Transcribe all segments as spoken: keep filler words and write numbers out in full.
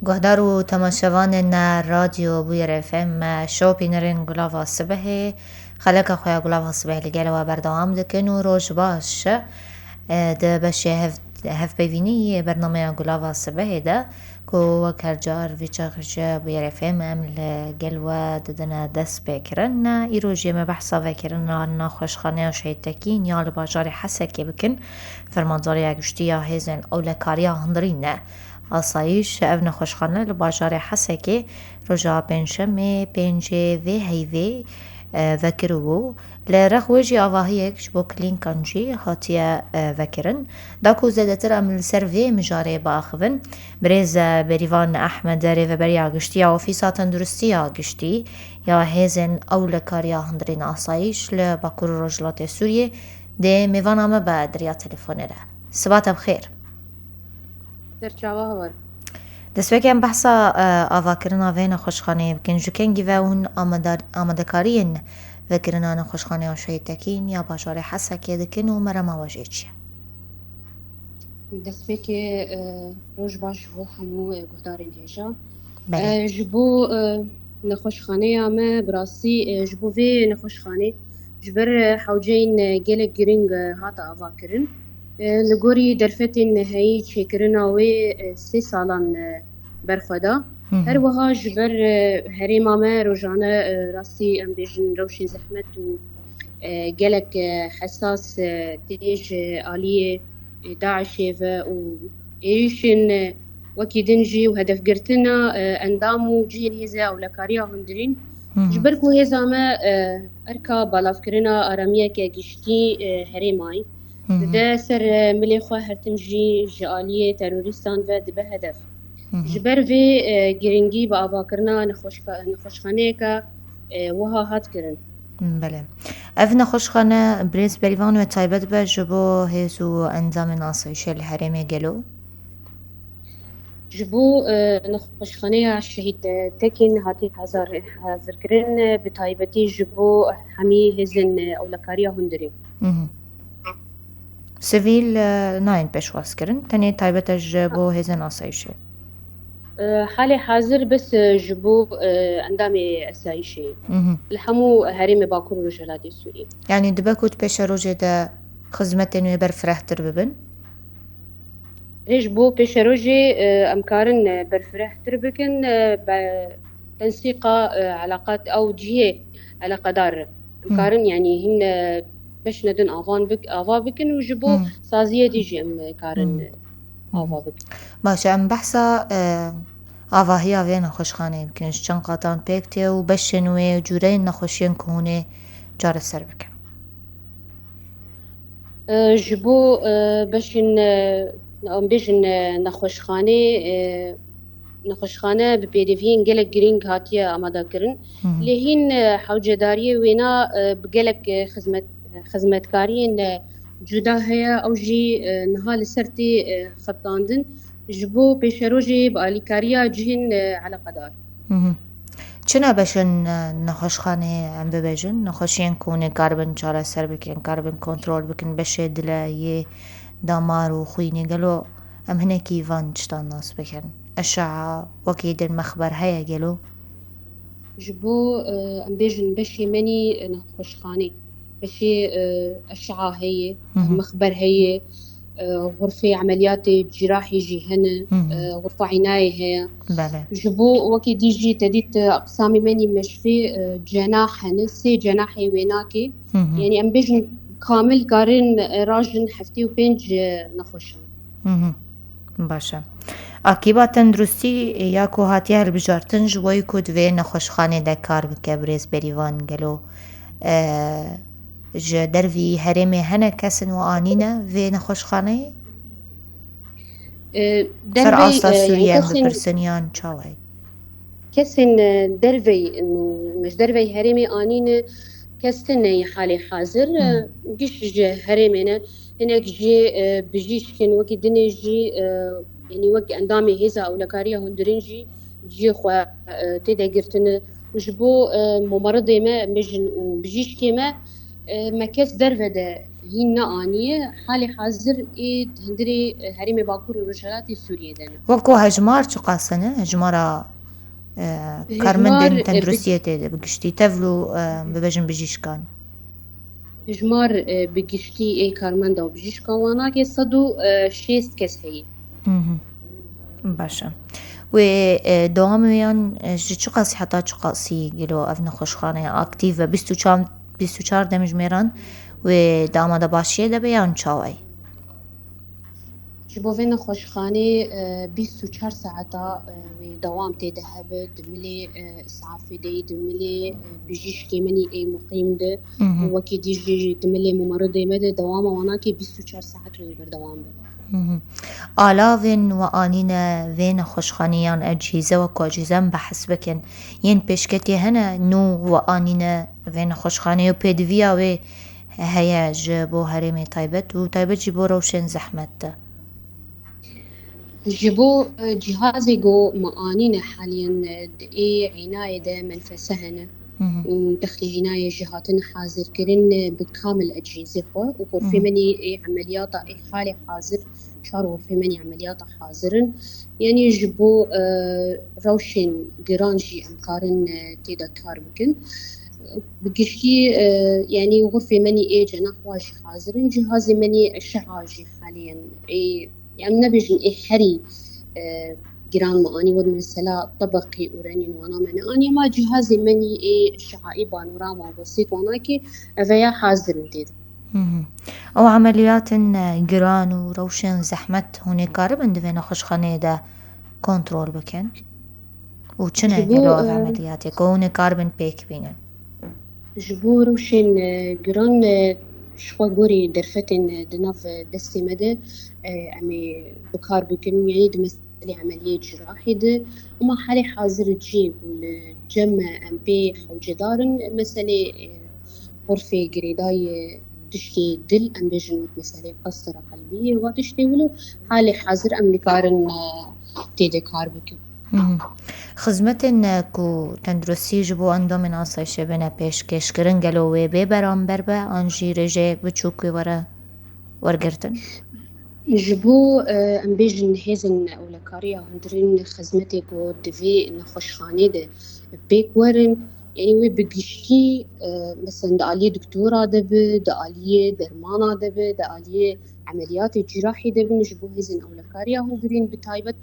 Guhdar û temaşevanên Radyo Bûyer F M, me şopînerên Gulava Sibehê, xeleka xwe ya Gulava Sibehê li gel we berdewam dikin û roj baş. E, di beşê hev-, hevpeyvînî yê bernameya Gulava Sibehê de, ku wek her car vî çax ji Bûyer F M em li gel we didine dest pê kirin. Îro jî me behsa vekirina nexweşxaneya Şehîd Tekîn ya li bajarê Hesekê bikin. Fermandariya Giştî ya Hêzên Ewlekariya Hundirîn e. Asayîş, ev nexweşxane li bajarê Hesekê roja Pêncşemê pêncê vê heyvê, e, vekiribû. Li rex wê jî avahiyek ji bo klînkan jî hatiye, e, vekirin. Da ku zêdetir em li ser vê mijarê biaxivin, birêz, e, Berîvan Ehmed, rêveberiya giştî ya Ofîsa Tenduristiya Giştî ya Hêzên Ewlekariya Hundirîn Asayîş li Bakur û Rojhilatê Sûriyê dê mêvana me be di riya telefonê re. Siba te bi xêr. Ser çava heval. Destpêkê em behsa, e, avakirina vê nexweşxaneyê bikin. Ji kengî ve hûn amadar-, amadekariyên vekirina nexweşxaneya Şehîd Tekîn ya bajarê Hesekê dikin û merema we jê çi ye? Destpêkê, e, roj baş ji bo hemû, e, guhdarên hêja. Belê. E, ji bo, e, nexweşxaneya me bi rastî, e, ji bo vê nexweşxanê ji ber, e, hewceyên, e, gelek girîng, e, hate avakirin. E, li gorî derfetên heyî çêkirina wê, e, sê salan, e, berxwe da. Hı hı. Her wiha ji ber, e, herêma me rojane, e, rastî em bêjin rewşên zehmet û, e, gelek, e, hesas, e, tê ji aliyê, e, DAIŞê ve û êrîşên, e, wekî din jî û hedefgirtina, e, endam û cihên hêza ewlekariya hundirîn. Hı hı. Ji ber ku hêza me, e, erka balavkirina aramiyeke giştî, e, herêmayî, Hı hı. dide ser, e, milê xwe, her tim jî ji aliyê terorîstan ve dibe hedef. Hı hı. Ji ber vê, e, girîngî bi avakirina nexweşka-, nexweşxaneyeke, e, wiha hat kirin. Belê. Ev nexweşxane, birêz Berîvan, wê taybet be ji bo hêz û endamên asayîşê li herêmê gelo? Ji bo, e, nexweşxaneya Şehîd, e, Tekîn hatiye hazar-, hazirkirin, e, bi taybetî ji bo hemî hêzên, e, ewlekariya hundirî. Mhm. Sivîl, e, nayên pêşwazkirin, tenê taybet e ji bo hêzên asayîşê. E, halê hazir bes, e, ji bo, e, endamê esayîşê. Mhm. Li hemû herêmê Bakur û Rojhilatê Sûriyê. Yanî dibe ku di pêşerojê de xizmetên wê berfirehtir bibin? Rê ji bo pêşerojê, e, em karin, e, berfirehtir bikin, e, be tensîqa, e, eleqat ew cihê eleqedar. Em Hmm. karin, yanî, hin, e, beşine din avan bik-, ava bikin û ji bo Hmm. saziyê dî jî em, e, karin, Hmm. e, ava bikin. Baş e, em behsa, e, avahiya vê nexweşxaneyê bikin. Ji çend qatan pêk tê û beşên wê û cûreyên nexweşiyên ku hûn ê çareser bikin? E, ji bo, e, beşên, e, em bêjin, e, nexweşxanê, e, nexweşxane bi pêdiviyên gelek girîng hatiye amadekirin. Hı hı. Lê hîn, e, hewcedariyê wêna, e, bi gelek, e, xizmet-, xizmetkariyên, e, cuda heye. Ew jî, e, niha li ser tê, e, xebitandin. Ji bo pêşerojê bi alîkariya cihên, e, eleqedar. Mhm. Çi ne beşên, e, nexweşxanê em bibêjin? Nexweşiyên ku hûn ê karibin çareser bikin, karibin kontrol bikin, beşê dile yê damar û xwînê, gelo em hinekî van tiştan nas bikin? Eşe'a wekî din mexber heye gelo? Ji bo, e, em bêjin beşê menî, e, nexweşxanê. Beşê, e, eşe'a heye, Hı hı. mexber heye, e, xurfê emeliyatê cîrahî jî hene, Hı hı. e, xurfa înayê heye. Belê. Ji bo wekî dî jî te dît, e, aqsamê menî meşfê, e, cenah hene, sê cenahê wênakê. Hı hı. Yanî em bêjin kamil karin, e, rajin heftê û pênc, e, nexweşan. Hı hı. Baş e. Akîba tenduristî ya ku hatiye hilbijartin ji bo ku di vê nexweşxanê de kar bike, birêz Berîvan, gelo, e, ji dervî herêmê hene kesin û anîne vê nexweşxaneyê? E, Ser dervey, asta e, Sûriye yani em kesên bipirsin yan çawa ye? Kesên, e, dervey, û ji dervey herêmê anîne kes tune ye halê hazir. E, Hmm. giş ji herêmê ne, hinek jî, e, bijîşk in, wekî dinê jî, e, yanî wek endamê hêza ewlekariya hundirîn jî cihê xwe, e, tê de girtine. Ji bo, e, mumeridê me, em bêjin û bijîşkê me, e, me kes derve de hîn neaniye. Halê hazir ê di hundirê, e, herêmê Bakur û Rojhilatê Sûriyê de ne. Weko hejmar çiqas e, ne? Hejmara, e, Hejmar, karmendên e, tenduristiyê tê de bi giştî tevlû, e, bibêjin bijîşkan. Hejmar, e, bi giştî ê karmenda û bijîşka wana ke sed û şêst kes heye. Mhm. Baş e. Wê, e, dewamê yan, e, ji çiqasî heta çiqasî gelo ev nexweşxane aktîv e? Bîst û çar, bîst û çar demjimêran wê di amadebaşiyê de be yan çawa ye? Ji bo vê nexweşxanê, e, bîst û çar saeta, e, wê dewam tê de hebe, di milê, e, îsafê de, di milê, e, bijîşkê min î ê muqîm de, Mhm. û wekî dî jî di milê mumeridê me de dewama wana ke bîst û çar saet wê berdewam be. Mhm. Alavên we anîne vê nexweşxanê yan ecihîze, weko ecihîze em behs bikin, yên pêşketiyê hene nû we anîne vê nexweşxanê û pêdiviya wê heye ji bo herêmê taybet û taybet jî bo rewşên zehmet de? Ji bo, e, cihazê ku me anîne haliyen, e, di ê înayê de menfese hene. Mhm. Û dexlê hînayê jî hatin hazirkirin, e, bi kamil ecihîzê xwe û xurfê Mhm. menî ê emeliyata ê halê hazir, çar xurfê menî emeliyata hazir in. Yanî ji bo, e, rewşên giran jî em karin, e, tê de kar bikin. Bi giştî, e, yanî xurfê menî ê cenah wa jî hazir in. Cihazê menî eşe'a jî haliyen ê, em nebêjin ê herî, e, giran me anî, wek mesela tebeqî û renîn wana me neanî, ama cihazê menî ê eşe'a ê panorama û besît wana ke ev ya hazir in tê de. Mhm. Ew emeliyatên, e, giran û rewşên zehmet hûn ê karibin di vê nexweşxaneyê de kontrol bikin? Û çi ne Ji bo, gelo ev e, emeliyatê ku hûn ê karibin pêk bînin? Ji bo rewşên, e, giran, e, ji xwe gorî derfetên, e, di nav, e, destê me de, e, em ê bi kar bikin, yanî di meselê emeliyê cirahî de. Ama halê hazir cihê ku li cem me em pê hewcedar in, meselê, e, xurfê girêdayî tiştê dil, em bêjin wek meselê qestera qelbiyê, wa tiştê wilo halê hazir em nikarin, e, tê de kar bikin. Mhm. Xizmetên, e, ku tenduristî ji bo endamên asayişê bêne pêşkêşkirin, gelo wê bê beramber be, an jî rêjeyek biçûk wê were wergirtin? Ji bo, e, em bêjin hêzên ewlekariya hundirîn xizmetê ku di vê nexweşxanê de pêk werin, yanî wê bi giştî, e, mesela di aliyê doktora de bi, di aliyê dermana de bi, di aliyê emeliyatê cîrahî de bin, ji bo hêzên ewlekariya hundirîn bi taybet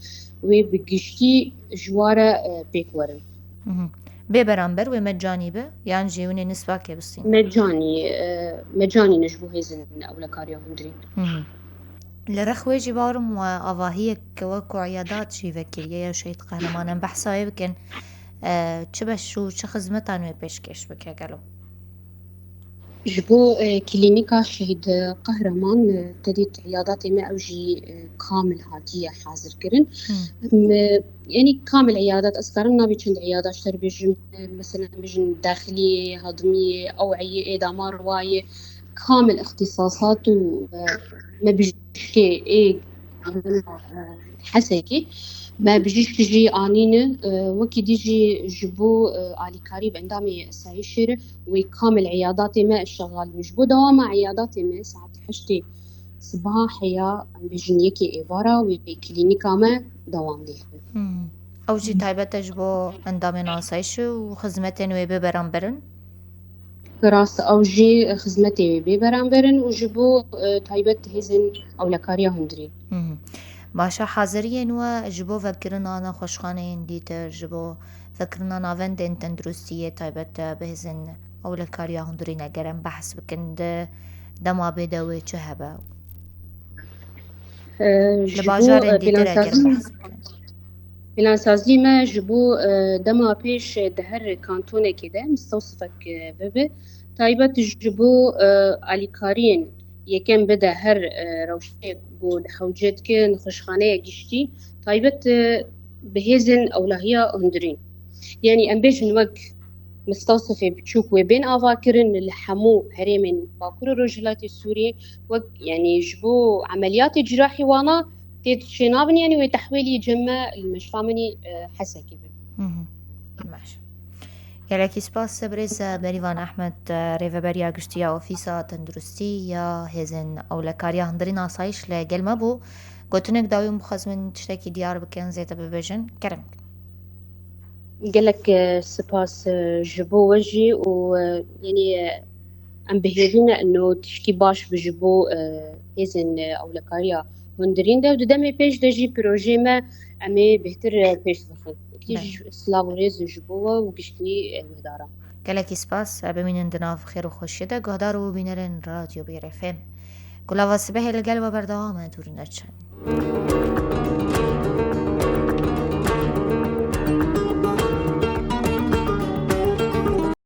wê bi giştî ji wa re, e, pêk werin. Mhm. Bê beramber wê mecanî be, yan jî hûn ê nisbakê bistînin? Mecanî, e, mecanî ne ji bo hêzên ewlekariya hundirîn. Mhm. Li rex wê jî barim we avahiyek weko eyadat jî vekiriye ya Şehîd Qehreman. Em behsa wê bikin. E, çi beş û çi xizmetan wê pêşkêş bike gelo? Ji bo, e, klînîka Şehîd Qehreman, e, tedît eyadatê me ew jî, e, kamil hatiye hazirkirin. Hmm. Em, e, yanî kamil eyadat, ez karim navê çend eyadat ji te re bêjim, e, mesela bêjin daxiliyê, hedimiyê, eweyê, ê damar wayê, kamil îxtîsasat û, e, me bijîşkê ê, e, Hesekê. Me bijîşk jî anîne, e, wekî dî jî ji bo, e, alîkarî bi endamê esayîşê re wê kamil eyadatê me şexalin. Ji bo dewama eyadatê me saet heştê sibaha heya, em bêjin yekê êvara wê klînîka me dewam dê. Hmm. Ew jî taybet e ji bo endamên asayişê û xizmetên wê bê beramber in? Rast, ew jî xizmetê wê bê beramber in û ji bo, e, taybet hêzên ewlekariya hundirî. Mhm. Baş e, haziriyên we ji bo vekirina nexweşxaneyên dîtir, ji bo vekirina navendên tenduristiyê taybet e, bi hêzên ewlekariya hundirîn eger em behs bikin, di dema bê de wê çi hebe? E, Li ji bo, bajarên e, dîtir eger plansazî, behs bikin. plansazî me ji bo, e, dema pêş, e, di her kantonekê de mistewsifek, e, bibe. Taybet ji bo, e, alîkariyên yekem bide her, e, rewşê ku li hewce dike nexweşxaneya giştî. Taybet, e, bi hêzên ewlehiya hundirîn. Yanî em bêjin wek mistewsifê biçûk wê bên avakirin li hemû herêmên Bakur û Rojhilatê Sûriyê, wek, yanî ji bo emeliyatê cîrahî wana tê çênabin, yanî wê tehwîlî cem me li meşfa min î, e, Hesekê bibin. Mhm. Baş. Gelekî spas birêz Berîvan Ehmed, rêveberiya giştî ya Ofîsa Tenduristî ya Hêzên Ewlekariya Hundirîn Asayîş li gel me bû. Gotinek dawî min bixwazim min tiştekî diyar bikin, zêde bibêjin. Kerem. Gelek e, spas e, ji bo we jî û e, yanî e, em bi hêvî ne ino tişkî baş bi ji bo e, hêzên e, ewlekariya hundirîn de û di demê pêş de jî projeyê me em ê bêhtir e, pêş bixin. Wekî Belê. Ji silav û rêz ji bo we û giştî e, guhdaran. Gelekî spas, bimînin di nav xêr û xweşiyê de guhdar û bînerên Radyo Bêrê F M. Gulava sibehê li gel we berdewam e, dûr neçin.